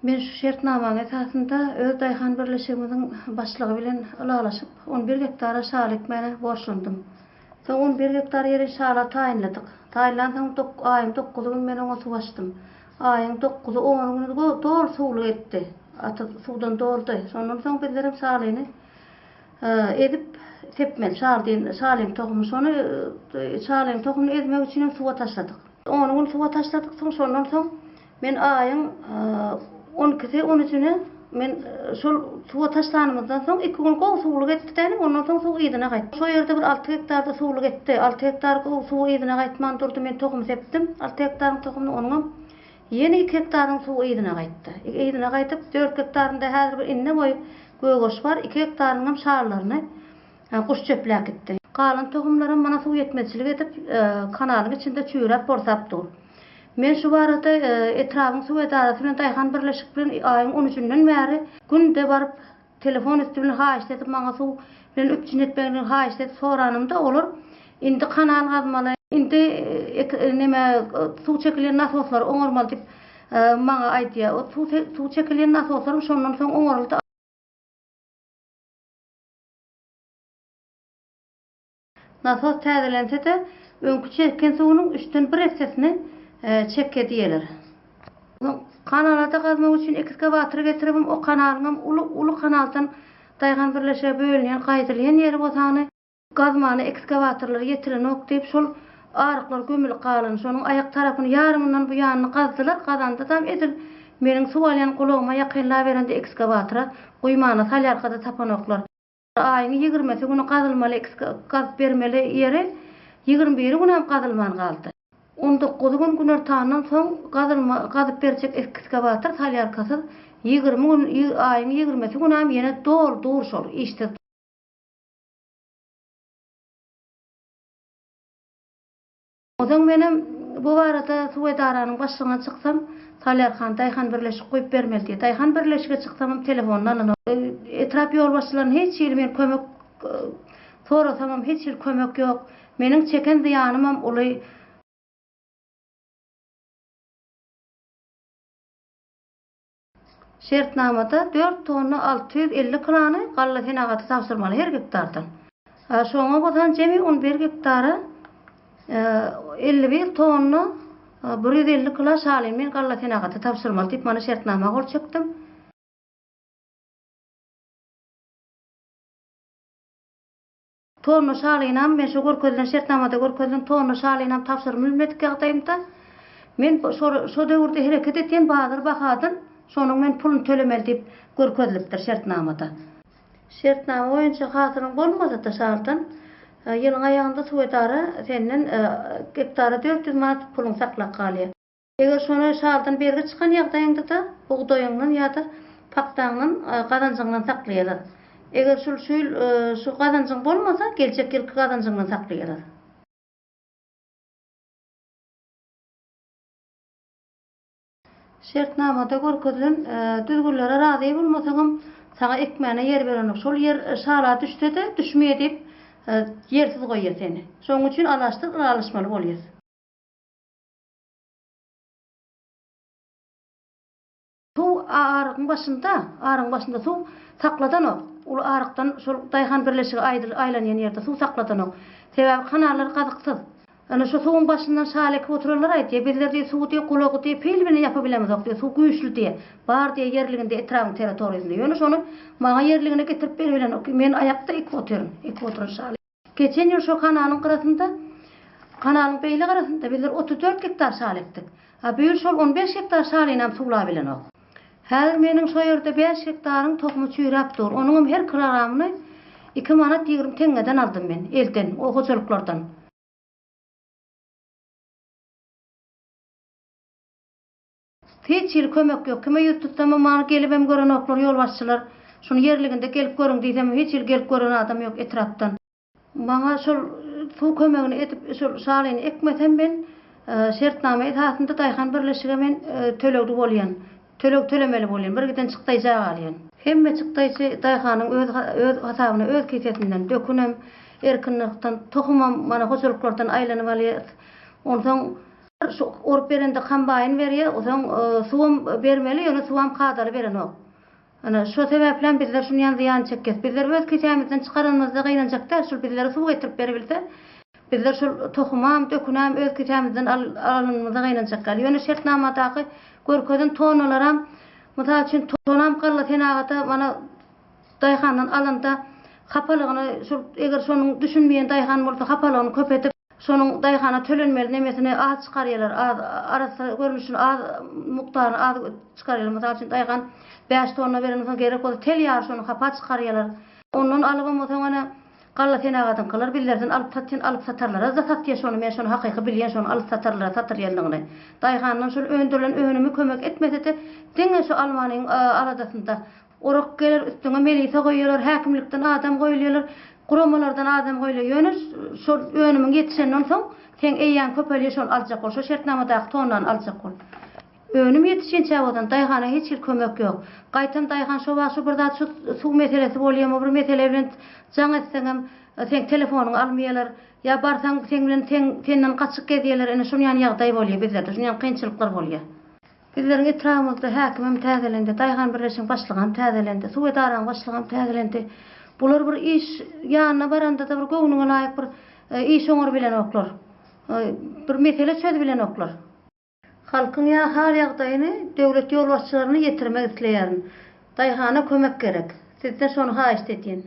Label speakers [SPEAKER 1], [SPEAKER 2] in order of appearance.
[SPEAKER 1] Men şu şertnamanyň esasynda öz daýhan birleşigimiziň başlygy bilen ylalaşyp, on bir gektara şaly ekmäne borçlandym. Soň on bir gektar ýeri şala taýynladyk. Taýynlansoň aýyň dokuzy gün men oňa suw açdym. Aýyň dokuzy, ony güni doly suwly etdi. Atyz suwdan doldy. Şondan soň bizlerem şalyny ezip sepmeli. Şaly diýen, şalyň tohumy. Şony şalyň tohumyny ezmek üçinem suwa taşladyk. Ony gün suwa taşladyk. Soň şondan soň Men aýyň on ikisi, on üçüne men şol suwa taşlanymyzdan soň iki gün gowy suwluk etdi däni, ondan soň suw yzyna gaýtdy. Şo ýerde bir alty gektarda suwluk etdi. Alty gektar gowy suw yzyna gaýtman durdy. Men tohum sepdim. Alty gektaryň tohumyny onuňam ýene iki gektaryň suwy yzyna gaýtdy. Yzyna gaýdyp, dört gektarynda häzir bir inne boýy gögeş bar, iki gektarynyňam şarlaryny guş çöpläp gitdi. Galan tohumlaram mana suw ýetmezçilik edip, kanalyň içinde çüýräp borsap dur. Men şu barada etrabyň suw edarasy bilen daýhan birleşik bilen aýyň on üçünden bäri günde baryp telefon üsti bilen haýyşt edip maňa suw bilen üpjün etmegini haýyşt edip soranymda olar indi kanal gazmaly indi neme suw çekilýän nasoslary oňarmaly diýip maňa aýdýar. O suw çekilýän nasoslaram şondan soň oňaryldy. Nasos täzelense-de, öňki çeken suwunyň üçden bir essesini çekýär diýýärler. Kanalada gazmak üçin ekskawator getiribem, o kanalyňam uly, uly kanaldan daýhan birleşige bölünýän, gaýdylýan ýeri bolsany, gazmana ekskawatorlar ýetirenok diýip, şol aryklar gömülip galan, şonuň aýak tarapyny ýarymyndan bu ýanyny gazdylar, gazanda-dam edil meniň suw alýan gulagyma ýakynlaberende ekskawatora guýmana salýarka-da tapanoklar. Aýyň ýigrimisi güni gazylmaly gazyp bermeli ýeri ýigrimi biri günem gazylman galdy. On dokuzy gün günortandan soň gazylma gazyp berjek ekskawator salýarkasyz ýigrimi gün aýyň ýigrimisi günem ýene doly dur şol işsiz. Onsoň menem bu barada suw edaranyň başlygyna çyksam, Salýarhan daýhan birleşik guýup bermeli diýýär. Daýhan birleşige çyksamam telefonyny alanok. Etrap ýolbaşçylaryndan hiç hili men kömek sorasamam hiç hili kömek ýok. Meniň çeken zyýanymam uly. Şertnamada dört tonna 650 kilony galla senagaty tabşyrmaly her gektardan. Şoňa bolsa jemi on bir gektara 51 tonna 150 kilo şalyny men galla senagaty tabşyrmaly diýip mana şertnama gol çekdim. Tonna şalynam, men şu görkezilen şertnamada görkezilen tonna şalynam tabşyryp bilmedik ýagdaýymda, men şo şo döwürde hereket edýän bazar bahadan şonuň men puluny tölemeli diýip görkezilipdir şertnamada. Şertnama boýunça hasylyň bolmasa-da şaldan, ýylyň aýagynda suw edara senden gektara 400 manat puluň saklap galýar. Eger şony şaldan bergi çykan ýagdaýyňda-da, bugdaýyňdan ýa-da pagtaňdan gazanjyňdan saklaýarlar. Eger şul şu ýyl şu gazanjyň bolmasa, geljek ýylky gazanjyňdan saklaýarlar. Şertnamada görkezilen düzgünlere razy bolmasaňam, saňa ekmäne ýer berenok. Şol ýer şala düşse-de, düşmeýär diýip, ýersiz goýýar seni. Şonuň üçin alaçsyz ylalaşmaly bolýas. Suw arygyň başynda, arygyň başynda suw sakladanok. Uly arykdan şol daýhan birleşigi aýlanýan ýerde suw sakladanok. Sebäbi kanallar gazyksyz. Ine şu suwuň başyndan şal ekip oturanlar aýdýar, bizler diýýär suwy diýýär gulagy diýýär pil bilen ýapyp bilemizok diýýär, suw güýçli diýýär. Bar diýýär ýerliginde etrabyň territoriýasynda. Ýöne şony maňa ýerligine getirip beribilenok. Men aýakda ekip otyryn, ekip oturan şaly. Geçen ýyl şo kanalyň gyrasynda, kanalyň beýle gyrasynda bizler 34 gektar şal ekdik. A bu ýyl şol 15 gektar şalynam suwlabilenok. Häzir meniň şo ýerde 5 gektaryň tohumy çüýräp dur. Onuňam her kilogramyny 2 manat 20 teňňeden aldym men, elden, o hojalyklardan. Hiç hili kömek ýok. Kime ýüz tutsamam maňa gelibem görenoklar ýolbaşçylar. Şuny ýerliginde gelip görüň diýsemem hiç hili gelip gören adam ýok etrapdan. Maňa şol suw kömegini edip şol şalyny ekmesem men şertnama esasynda daýhan birleşige men tölegli bolýan. Töleg tölemeli bolýan. Bir giden çykdaýja galýan. Hemme çykdaýjy daýhanyň öz öz hasabyna öz kisesinden. Dökünem erkin nyrhdan, tohumam mana hojalyklardan aýlanyp alýas. Onsoň. Şu orup berende kombaýn berýär, soň suwam bermeli, ýöne suwam kadaly berenok. Ana, şo sebäplem bizler şunýan zyýan çekýäs. Bizler öz kisämizden çykaranymyzda gynanjak däl, şul bizlere suw getirip beribilse, bizler şol tohumam, dökünem öz kisämizden alanymyzda gynanjak däl. Ýöne şertnamadaky görkezen tonnalaram, mysal üçin, tonam galla senagata mana daýhandan alanda hapalygyny şol eger şonuň düşünmeýän daýhan bolsa hapalygyny köp edip, Şonuň daýhana tölenmeli nemesini az çykarýarlar, az, arassa görnüşini az, mukdaryny az çykarýarlar. Mysal üçin, daýhan bäş tonna beren bolsa, gerek bolsa tel ýary şony hapa çykarýarlar. Ondan alybam bolsaň ene galla senagatyňkylar bizlerden alyp satýan alyp satarlara-da satýar şony, men şony hakyky bilýän şony alyp satarlara satylýandygyny. Daýhandan şol öndürilen önümi kömek etmese-de diňe şu almanyň aladasynda Orak geler üstüňe melisa goýýarlar, häkimlikden adam goýulýarlar, guramalardan adam goýulýar. Ýöne şol önümiň ýetişenden soň seň eýäň köpelýär şony aljak bol, şo şertnamadaky tonnany aljak bol. Önüm ýetişinçä bolsa daýhana hiç hili kömek ýok. Gaýtam daýhan şo wagt şu bir zat şu suw meselesi bolýarmy bir mesele bilen jaň etseňem seň telefonyňy almaýarlar. Ýa barsaň seň bilen seň senden gaçyp gezýärler ine şunýan ýagdaý bolýar bizlerde şunýan kynçylyklar bolýar. Bizleriň etrabymyzda häkimem täzelendi, daýhan birleşigiň başlygam täzelendi, suw edaraň başlygam täzelendi. Bular bir iş ýanyna baranda-da bir göwnüňe laýyk bir iş oňarybilenoklar. Bir mesele çözübilenoklar. Halkyň ýa hal-ýagdaýyny döwlet ýolbaşçylaryna ýetirmek isleýärin. Daýhana kömek gerek. Sizden şony haýyşt edýän.